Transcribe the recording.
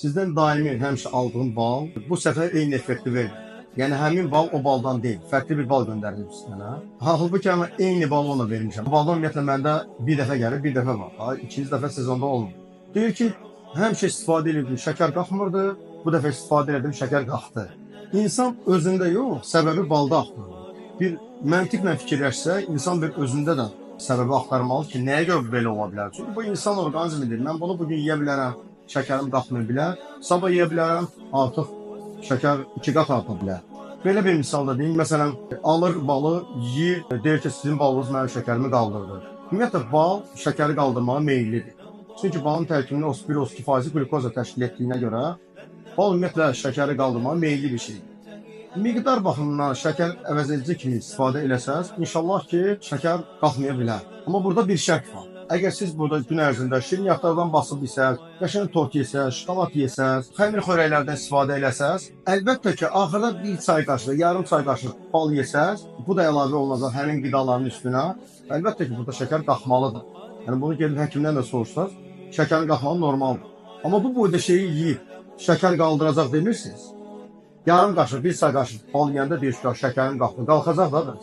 Sizdən daimi həmişə aldığım bal bu səfər eyni effekti vermir. Yəni həmin bal o baldan deyil, fərqli bir bal göndərilib mənə. Halbuki amma eyni balı ona vermişəm. Bu baldan ümumiyyətlə məndə bir dəfə gəlir, bir dəfə var. Ha, ikinci dəfə sezonda olmur. Deyir ki, həmişə istifadə edirdim, şəkər qalxmırdı. Bu dəfə istifadə elədim, şəkər qalxdı. İnsan özündə yox, səbəbi balda axtarır. Bir məntiqlə fikirləşsə, insan bir özündə də səbəbi axtarmalı ki, nəyə görə belə ola bilər? Çünki bu insan orqanizmidir. Mən bunu bu gün yeyə bilərəm, şəkərim qalxmaya bilər. Sabah yeyə bilərəm, artıq şəkər 2 qat arta bilər. Belə bir misal da deyim, məsələn, alır balı, yeyir, deyir ki, sizin balınız mənim şəkərimi qaldırdı. Ümumiyyətlə bal şəkəri qaldırmağa meyillidir. Çünki balın tərkibində 31-32% qlükoza təşkil etdiyinə görə bal ümumiyyətlə şəkəri qaldırmağa meyilli bir şeydir. Miqdar baxımından şəkər əvəzedici kimi istifadə eləsəz, inşallah ki, şəkər qalxmaya bilər. Amma burada bir şərt var. Əgər siz burada gün ərzində şirniyyatlardan basıb yesəz, qəşəng tort yesəz, şokolad yesəz, xəmir xörəklərdən istifadə eləsəz, əlbəttə ki, axırda bir çay qaşığı, yarım çay qaşığı bal yesəz, bu da əlavə olunacaq həmin qidaların üstünə. Əlbəttə ki, burada şəkər qalxmalıdır. Yəni bunu gedib həkimdən də soruşsaz, şəkərin qalxmağı normaldır. Amma bu boyda şeyi yeyib şəkər qaldıracaq demirsiniz. Yarım qaşıq, bir çay qaşıq bal yeyəndə deyir ki, şəkərim qalxdı. Qalxacaq da.